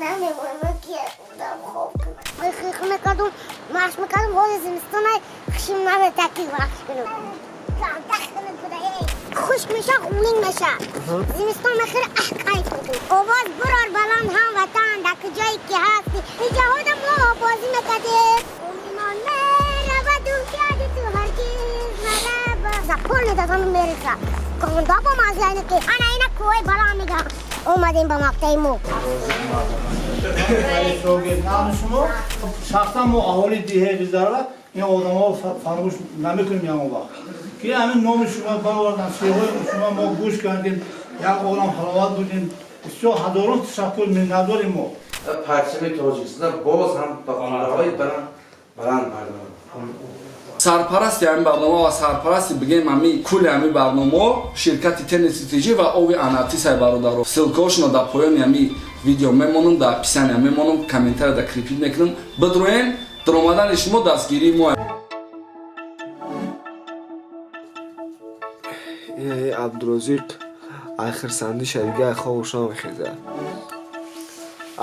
Намемонам ки одам хоб кунад. Хих мекардум, машқ мекардум, ҳоли зимистонай хушим наметаки вақт кунам. Хушк меша, хунин меша. Зимистон мехӯри, аҳ, кайф мекунӣ. Овоз бурор баланд, ҳамватан, дар куҷое ки ҳастӣ. Иҷоҳода мо бозӣ мекардем. Умимон мераваду ёди ту ҳаргиз марава. Запор медодам, мерехта. Гонда бо маззаине ки ана ина кӯҳои баланд мегам. Омадем ба мактаи мо. Шогирдони шумо, шахсан мо, аҳолии деҳаи Ғиздарва, ин одамҳо фаромӯш намекунем ягон вақт, ки ҳамин номи шумо баровардан, сиҳои шумо мо гӯш кардем, як олам ҳаловат будем. Бисёр ҳазорон ташаккур, миннатдорем мо. Парчами Тоҷикистон боз ҳам ба қуллаҳои баланд баланд бардорад. Сарпарасти ҳамин барнома ва сарпарасти, бигем, ҳами кулли ҳамин барномаҳо ширкати Тенниситиҷи ва ови Анатисай. Бародаро, ссылкаҳошонро дар поёни ҳами видео мемонам, дар описания мемонам, комментария да крепить мекунам. Бидроен, даромадани шумо дастгирии мо. Абдурозиқ ай хирсандиша дига ай хобуш намехезад.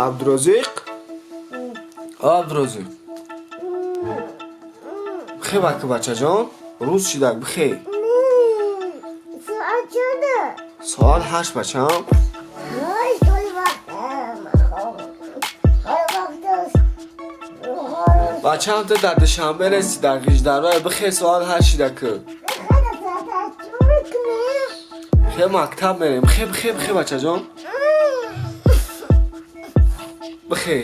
Абдурозиқ, Абдурозиқ, бихе бака, бачаҷон, рӯз шидак, бихе. Соат чанда? Соат 8, бачам. 8 толи вақт. Ман хоб. Ҳоли вақт аст. Бачам, ту дар Душанбе нести, дар Ғиждарвай, бихе, соат 8 шидаку. Хеле соат 8 чӣ мекунем? Бихе, мактаб мерем, бихе, бихе, бихе, бачаҷон, бихе.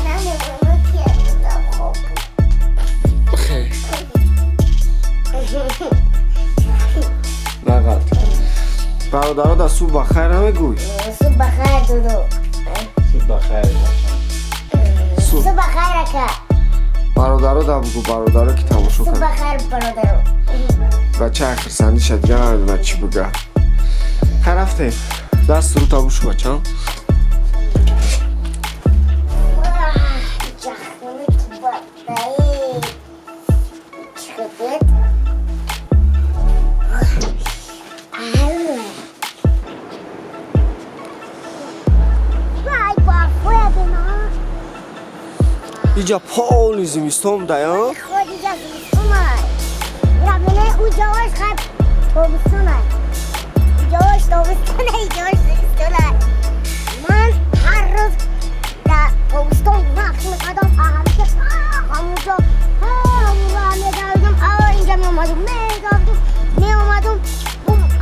Намемонам ки одам хоб кунад. Бихе, нағат. Бародаро, да субҳ бахайр намегӯй? Субҳ бахайр, дуду. Субҳ бахайр, бачам. Субҳ бахайр, ака. Бародаро да бугӯ, бародаро ки тамошо Субҳ кунад. бахайр, бародаро. Бача хирсандиша дига намедонад чӣ буга. Хай, рафтем, даст рута бушу, бачам. Ҷахми бадаи. Чӣ буд? Ау. Вай, барфоя бина. Иҷа полный зимистон дая. Худ иҷа зимистонай. Ира бине, ӯ ҷоаш хай тобистонай. Ҷоаш тобистонай, ҷоаш зимистонай. Ман ҳар рӯз дар тобистон вақт мекардам, ҳамеша ҳамунҷо ҳамунҷо медавидам, инҷа меомадум, медавидум, меомадум,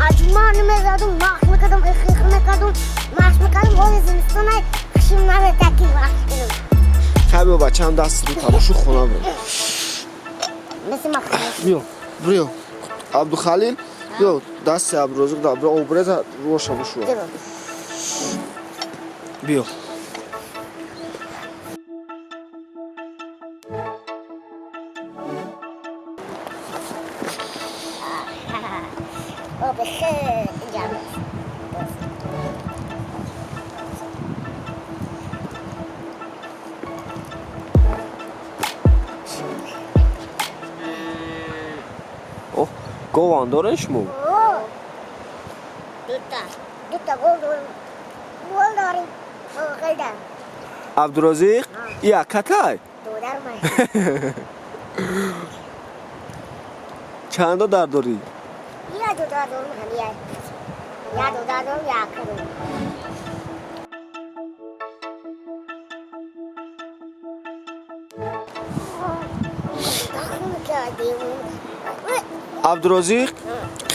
аҷман мезадум, вақт мекардам, ихих мекардум, машқ мекардум. Ҳоли зимистонай, хушим наметаки вақт кунам. Хай, биё, бачам, даст рута бушу, хона бир. Мисли махрӯ. Биё, биё, Абдухалил, биё, дасти Абдурозиқ да биё, обреза роша бушу. Биё. О, бихер, инҷа. О, гован дорен шумо? О, дута, дута гол дорем. Гол дорем. Хелда. Абдурозиқ, ия катай? Дудар май. Чандо дар дорӣ? Я дудар дорем ҳам я. Я дудар дорем, я кадом. Абдурозиқ,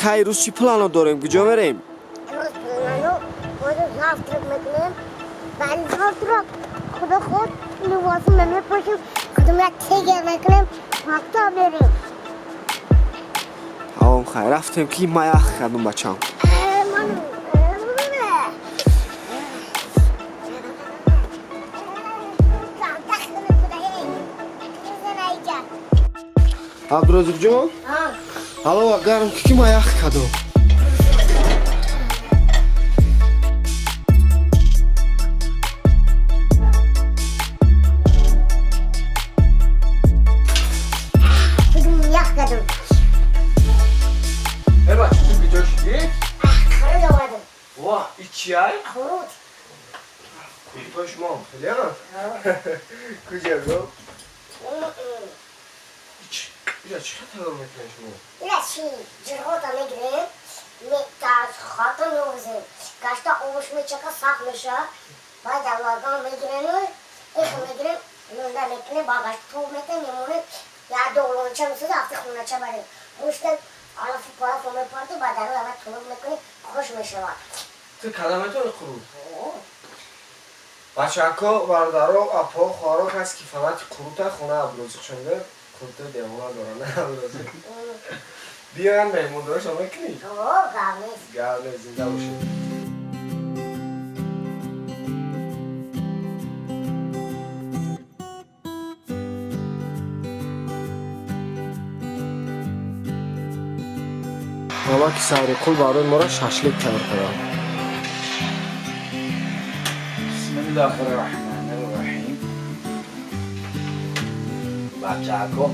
хай, рӯз чӣ плано дорем, куҷо мерем? Имрӯз плано боз завтрак мекунем. Баъди завтрак худо худ либосу мепӯшем, худум як тегер мекунем, мактаб мерем. Ҳавом, хай, рафтем, ки ма ях кардум, бачам. Ман Абдурозиқҷон, ҳалова гарм ки ма ях кардум. Худум ях кардум. Э, бача, ту куҷо шудӣ? Харид омадам. Ва, и чӣ? Чӣ ай? Қурут. Қурутҳои шумо хеле куҷа го? Ира чӣ хел тайёр мекунед шумо? Ира чӣ? Ҷирғота мегирем, хата меовезем. Гашта овош мечака, сахт меша. Баъд дар лаган мегирем, их мегирем, нунда мекунем, ба гашта тоб метем, мемонем. Як ду олонча месозем, афти хонача барем. Гӯшта алафу палафу мепартем, ба дару ава тунук мекунем, хуш мешавад. Ту када метавонӣ қурут? Бачако, бародаро, апо, хоҳаро, касе ки фанати қурута, хона Абдурозиқ шонида, қурута девона доранд, Абдурозиқ. Биёянд меҳмондоришон мекунӣ? Гап нест. Гап нест, зинда бошед. Мамаки Сариқул барои моро шашлик тайёр карданд. Бисмиллаҳи раҳмони раҳим. Бачако,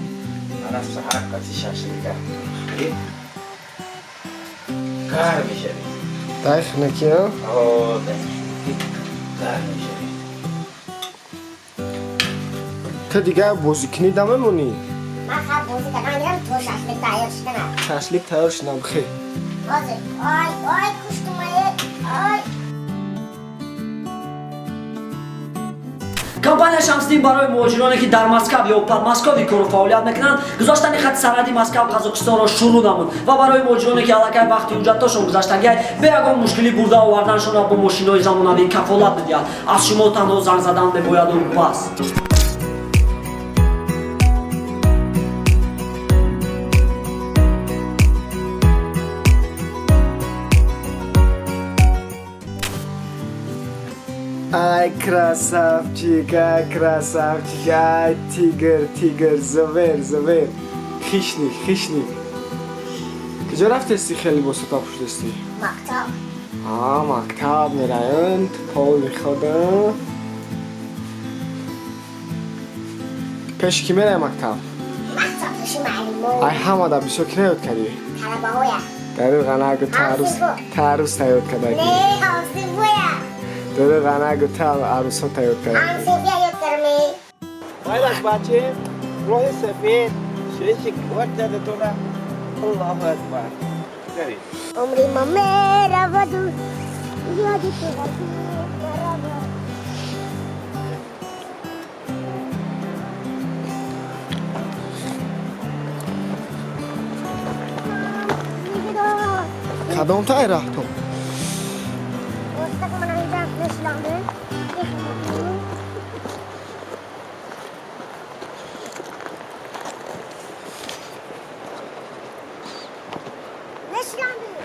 мана саҳар қати шашлика гарм мешавед. Дай хунукӣ, а? О, дай хунукӣ гарм мешавед. Ту дигар бозикунӣ да мемонӣ? Ман хаб бозӣ кардан гирам, то шашлик тайёр шудана. Шашлик тайёр шудам, хе. Ҳозир. Ай, ай, куштумае. Ай. Компания Шамсиддин барои муҳоҷироне, ки дар Москав ё Подмосковье кору фаъолият мекунанд, гузоштани хати сарҳади Москав Қазоқистонро шурӯъ намуд ва барои муҳоҷироне, ки аллакай вақти ҳуҷҷатҳошон гузаштагиай, бе ягон мушкилӣ бурда оварданашонро бо мошинҳои замонавӣ кафолат медиҳад. Аз шумо танҳо занг задан мебояду бас. Ай, красавчик, ай, красавчик, ай, тигр, тигр, зверь, зверь. Хищник, хищник. Куҷо рафтести, хеле босота пӯшидести? Мактаб. А, мактаб мераянд, пол мехода. Пеши ки мерай мактаб? Мактаб пеши муаллимо. Ай, ҳамада бисёр ки наёд кардӣ? Талабаҳоя. Даруға нагу, Ҳамсинфо. тарус таёд кардагӣ. Не, ҳамсинфоя. Даруға нагу, та арусҳо таёд кардагӣ. Ҳамсинфия ёд кардаме. Байлаш баче, роҳи сафед, шиши квартиратона. Аллоҳу акбар. Дари. Умри ма мераваду ёди ту ҳаргиз наравад. Кадом тай раҳто? Устак мана инҷа нишламде. Нишламде.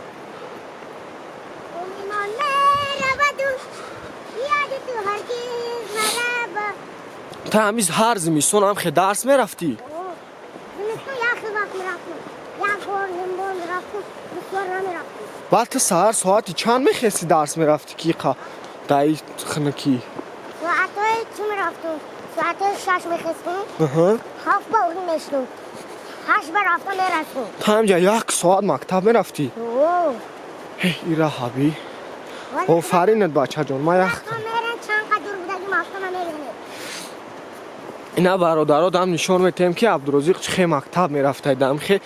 Умри ма мераваду ёди ту ҳаргиз наравад. Та ҳамиз ҳар зимистон ҳам хе дарс мерафтӣ? Зимистон як хел вақт мерафтам. Як бор, ним бор мерафтам, бисёр намерафтам. Баъд ту саҳар соати чанд мехести, дарс мерафтӣ, ки қа даи хунукӣ? Соатҳои чӣ мерафтам? Соатҳои 6 мехестам, 7 ба урӣ мешудам. 8 ба рафта мерасем. Та ҳамҷа як соат мактаб мерафтӣ? О, Ира ҳаби. Офаринат, бачаҷон, ма ях. Рафта мерем, чанд қадр дур будаги мафта намебинем. Ина бародаро, дам нишон метиҳем, ки Абдурозиқ чӣ хе мактаб мерафта, дам хе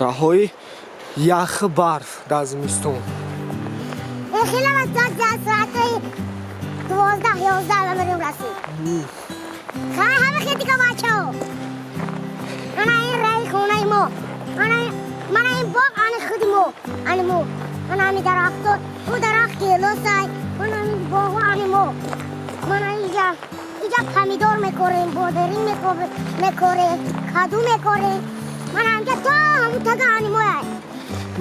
раҳои яху барф дар зимистон. Хеле вақт соатҳои 12, 11 мерем расид. Хай, ҳама хе дига бачаҳо. Ана ин раи хонаи мо. Ана мана ин боғ ани худи мо. Ани мо. Ана ами дарахто, ӯ дарахт гелосай. Мана ин боғо ани мо. Мана инҷа помидор мекорем, бодеринг мекорем, каду мекорем. Мана инҷа то ҳамун тага ани мояй.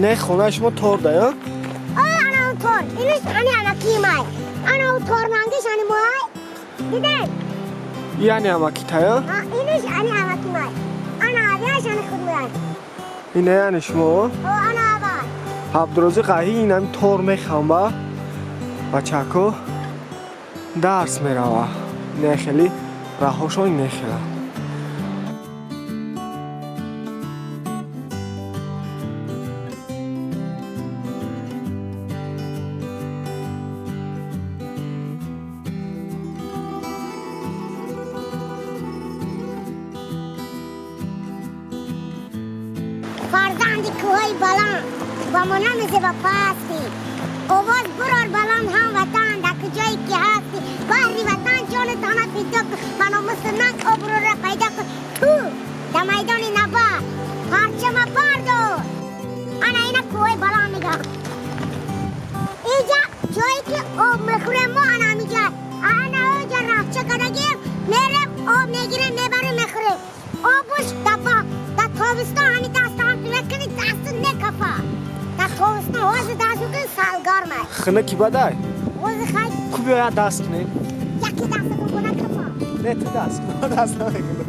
Не, хонаи шумо тор да, я? О, ана он тор. Иниш ани амакимай. Ана он торнангиш ани мояй. Дидем? Яъне амакита, я? А, иниш ани амакимай. Ана авяш ани худ мояй. Ина яъне шумо? О, ана авай. Абдурозиқ аҳи инами тор мехамба, бачако, дарс мерава. Не, хеле раҳошон нехела. Ба мо намезеба пастӣ. Овоз бурор баланд ҳам ватан, дар куҷое ки ҳастӣ. Баҳри ватан ҷону тана фидо кун, ба номусу нанг обрӯро пайдо кун. Ту дар майдони набард парчама бардор. Ана ина кӯҳои баланд мегӯям. Инҷа ҷое ки об мехӯрем мо ана ҳаминҷа. Ана оҷа раҳча кардагием, мерем об мегирем, мебарем, мехӯрем. Обуш дар тобистон ҳамин даста ҳам мекунӣ, дасту мекафа. Дар тобистон ҳозир даст мекунӣ, салгармай. Хина ки бадай? Ҳозир хай. Ку биёяд даст кунем? Яке дастатон кона кафа. Не, ту даст кун, даст намекунам.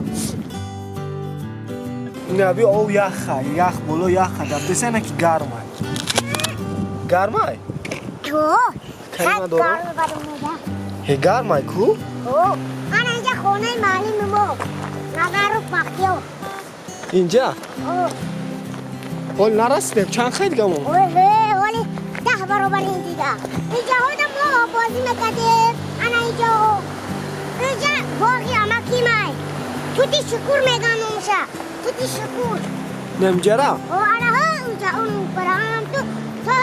Ина би об яха, ях боло яха, дафтесена ки гармай. Гармай? О, Карима хай дорам? Гарми баром мега. Ҳе гармай ку? О, ана инҷа хонаи маълими мо. Назаров Бахтиёр. Инҷа? О. Ҳол нарасидем, чанд хай дига монд? Оҳе, ҳоли 10 баробар ин дига. Инҷаҳода мо оббозӣ мекардем. Ана инҷо. Инҷа боғи амакимай. Тути шукур меган номуша. Тути шукур. Немҷара? О, ана ҳа, унҷа, он барам ту. То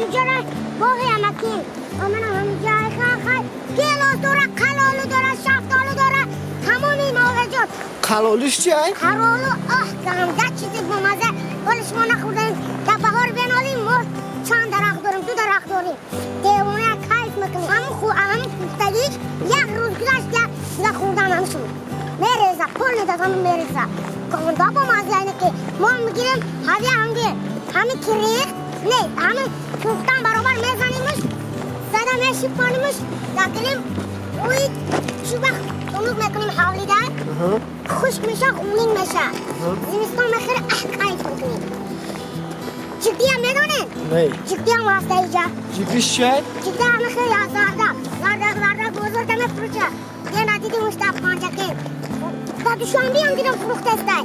унҷара боғи амаким. Омана ҳамҷа хай хай. Гелос дора, қалолу дора, шафтолу дора. Тамоми мавзаҷот. Қалолиш чи ай? Қаролу, оҳ, ганда чизи бомаза. Ҳоли шумо нахӯрдаем. Дар баҳор бенолим, мо чанд дарахт дорем, 2 дарахт дорем. Девона кайф мекунем. Ҳамун ҳамун пухтагиш як рӯз гузашт, як дига хӯрдан ҳамшуд. Мереза, пул медад, ҳамун мереза. Ганда бомаза, яъне ки мо мегирем, ҳавия ҳамги, ҳамин ки рехт, не, ҳамин пухтан баробар мезанимаш, зада мешипонимаш, дар гилем ӯи чӯба хунук мекунем ҳавлида. Хушк меша, хунин меша. Зимистон мехӯре, аҳ, кайф мекунем. Ҷигдиам медонед? Не. Ҷигдиам ҳаста инҷа. Ҷигдиш чи ай? Ҷигди ҳама хеле аз зардак. Зардак, зардак бозорда мефурӯша. Де надидимуш дар Панҷакент. Дар Душанбеам дидам фурӯхтестай.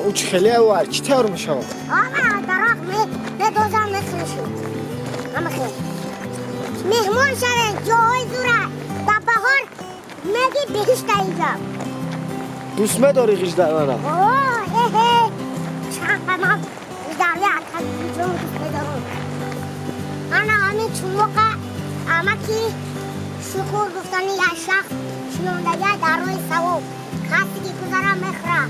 Ӯ чӣ хеле ай, чӣ тавр мешавад? Ама дарахт медозам, мефурӯшем. Ҳама хел. Меҳмон шавед, ҷоҳои зура. Дар баҳор меги беҳишта инҷа. Дӯст медорӣ ғиждарвара? О, эҳе, чанд ман ғиждарви ҷон дӯст медорам. Ана ҳамин чумоқа амаки шукур гуфтани як шахс шинондагия дар роҳи савоб. Касе ки гузара мехӯра.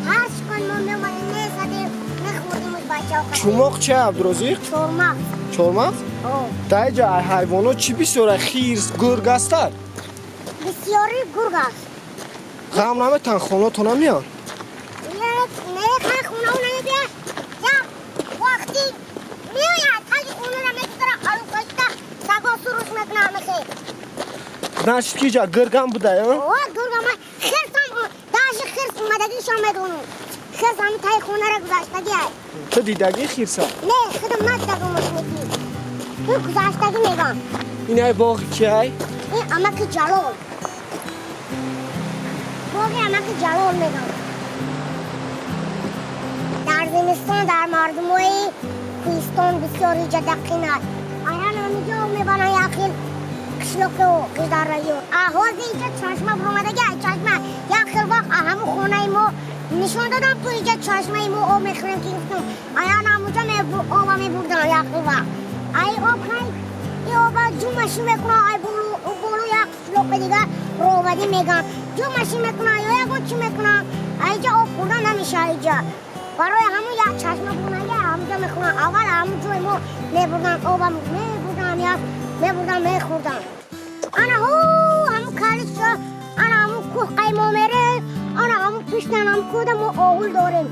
Ҳар чӣ кон мо меомадем, мезадем, мехӯрдимуш бачаҳо. Чумоқ чи Абдурозиқ? Чормағз. Чормағз? О. Дар инҷа ай ҳайвонот чӣ бисёр ай? Хирс, гург ҳастад? Бисёри гург аст. Ғам наметан, хонатон намеян? Не, хай хонао намебиям. Як вақти меояд, таги хонара мегузара, алукашта саго суруш мекуна ҳамахе. Значит, ки инҷа гургам будай, а? О, гургам, хирсам, даже хирс омадагишон медонам. Хирс ҳами таи хонара гузаштагӣ ай. Ту дидагӣ хирса? Не, худам надидагам мошиники. Ту гузаштагӣ мегам. Ин ай боғи ки ай? Ин амаки Ҷалол. Боғи амаки Ҷалол мегам. Дар зимистон дар мардумои кӯҳистон бисёр иҷа дақин аст. Аян ҳамиҷо мебаранд як хел қишлоқу ғиждарраё. Ҳозир инҷа чашма буромадаги ай чашма. Як хел вақт ҳамун хонаи мо нишон додам, ку инҷа чашмаи мо об мехӯрем ки гуфтум. Аян ҳамунҷа оба мебурдан як хел вақт. Ай об хай, ин оба ҷумашӣ мекунанд, ай боло як қишлоқи дигар ровадӣ меган. Ҷумашӣ мекунанд ё ягон чӣ мекунанд. Ай инҷа об хӯрдан намешавад инҷа. Барои ҳамун як чашма буромадаги ҳамунҷа мехӯранд. Аввал ҳамун ҷои мо мебурдан, оба мебурдан, як мебурдан, мехӯрдан. Ана ҳу ҳамун калисо, ана ҳамун кӯҳ қай мо мерем, ана ҳамун пиштан ҳамун кӯҳда мо оғул дорем.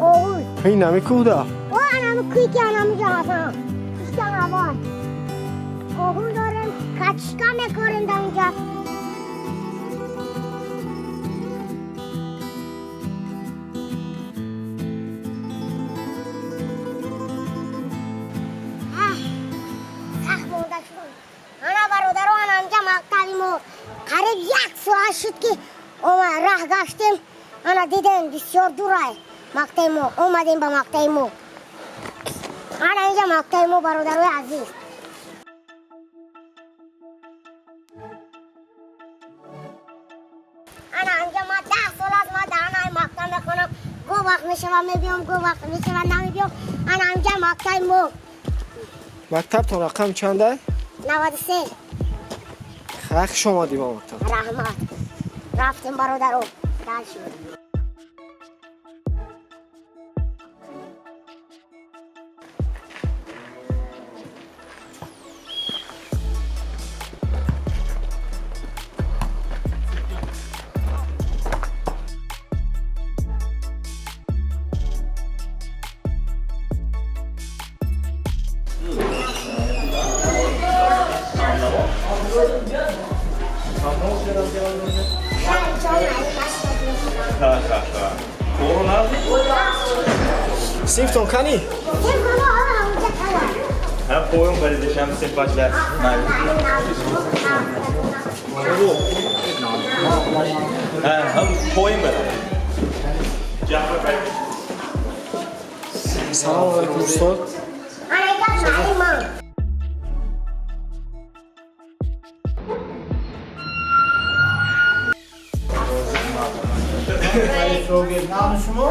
Оғул. Ин ҳами кӯҳда? О, ана ҳамун кӯҳи ки ана ҳамунҷа ҳастан. Пиштан аввал. Оғул дорем, качка мекорем дар унҷа. Сахт монда шудам. Ана бародаро, ана ҳамҷа мактаби мо. Қариб 1 соат шуд ки раҳ гаштем. Ана дидем бисёр дурай мактаби мо. Омадем ба мактаби мо. Ана инҷа мактаби мо, бародарои азиз. Ана ҳамҷа ман 10 сол аст ман дар ана мактаб мехонам. Гов Вақт мешава мебиём, го вақт мешава намебиём. Ана ҳамҷа мактаби мо. Мактабтон рақам чанда? 93. Хеле хуш омадӣ ба мактаб. Раҳмат. Рафтем, бародаро. Дальше. Синфтон кани? Поем баридешам синфашда. Ҳам поем бар. Салому алайкум, устод. Шумо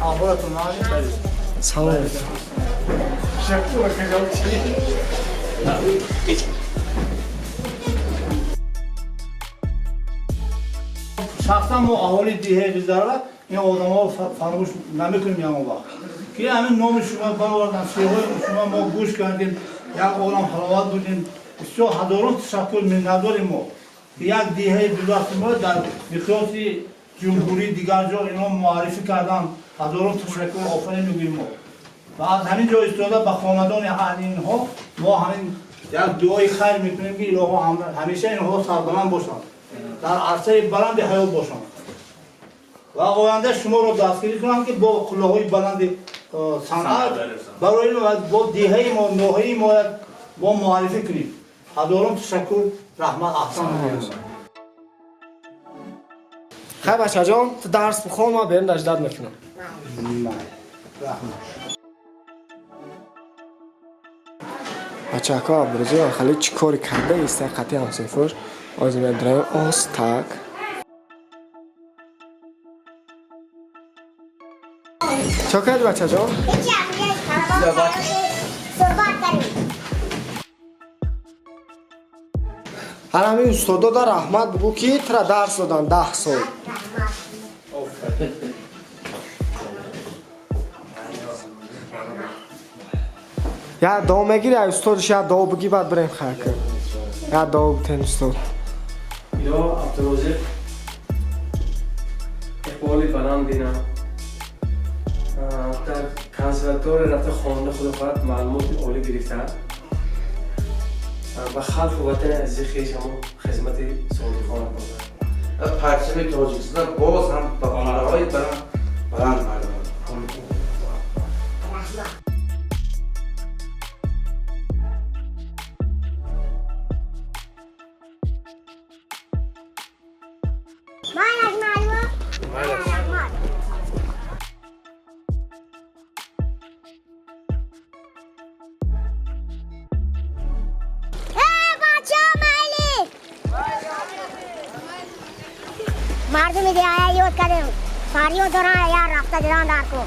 аҳволатон? Салом алайкум. Шахсан мо, аҳолии деҳаи Ғиздарова, ин одамҳо фаромӯш намекунем ягон вақт, ки ҳамин номи шумо баровардан, сиҳои шумо мо гӯш кардем, як олам ҳаловат будем. Бисёр ҳазорон ташаккур, миннатдорем мо, ки як деҳаи дудасти мо дар миқёси ҷумҳурии дигар ҷо ино муаррифӣ кардан. Ҳазорон ташаккур, офарин мегӯем мо. Ва аз ҳамин ҷо истода ба хонадони аҳли инҳо мо ҳамин як дуои хайр мекунем, ки илоҳо ҳамеша инҳо сарбаланд бошанд, дар арсаи баланди ҳаёт бошанд ва оянда шуморо дастгирӣ кунанд, ки бо қуллаҳои баланди санъат барои бо деҳаи мо, ноҳияи мо мо муаррифӣ кунем. Ҳазорон ташаккур, раҳмат, аҳсан. Хай, бачаҷон, ту дарс бихон, ман берун даждат мекунам. Раҳмат. Бачаҳако, Абдурозиқ хали чӣ кори карда иста қатъи ҳамсинфош. Ҳозир медраем остак. Чо карди, бачаҷон? Суҳбат кардем. Ҳар ҳамин устодода раҳмат бугӯ, ки тура дарс додан 10 сол. Раҳмат. Як дуо мегири ай устодш, як дуо бигӣ, баъд бирем. Хайр кун, як дуо битен, устод. Ино Абдурозиқ иқболи баланд бинам, дар консерватория рафта хонда, худо хоҳад, маълумоти олӣ гирифта, ба халқу ватани азизи хеш ҳамон хизмати содиқона кунад. Парчами Тоҷикистон боз ҳам ба қуллаҳои баланд баланд бардорад. Раҳмат. Майнаш, муаллимо. Раҳмат. Э, бачаҳо, майли. Мардуми деҳая ёд кардем. Фарёд доранд, я рафта дидан дар кӯ.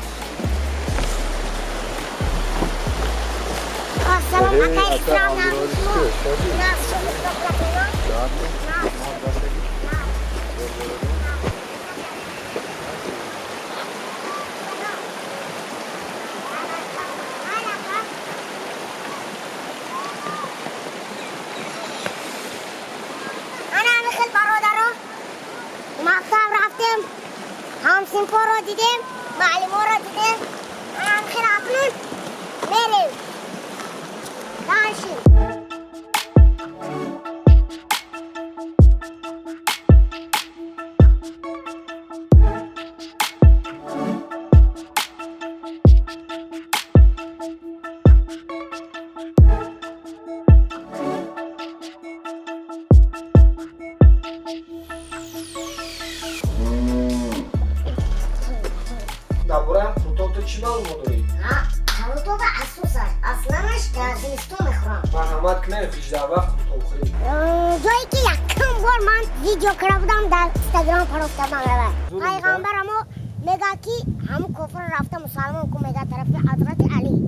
Ассалом, акай Ислом, шумо. Нас шумо худо. Ана ҳамин хел, бародаро, мактаб рафтем, ҳамсинфоро дидем, маълиморо дидем. Ана ҳамин хел, акнун мерем дальше. Дар бораи қуртоб ту чӣ маълумот дорӣ? Қурутоба асосаш, асланаш дар зимистон мехӯрам. Марҳамат кунед, ҳиҷдаҳвақт қуртобхӯрӣ. Ҷое ки якум бор ман видео карда будам, дар Инстаграм парофтадам, рава пайғамбарамо. Мега, ки ҳамун кофир рафта мусалмон ку, мега, тарафи Ҳазрати Алӣ.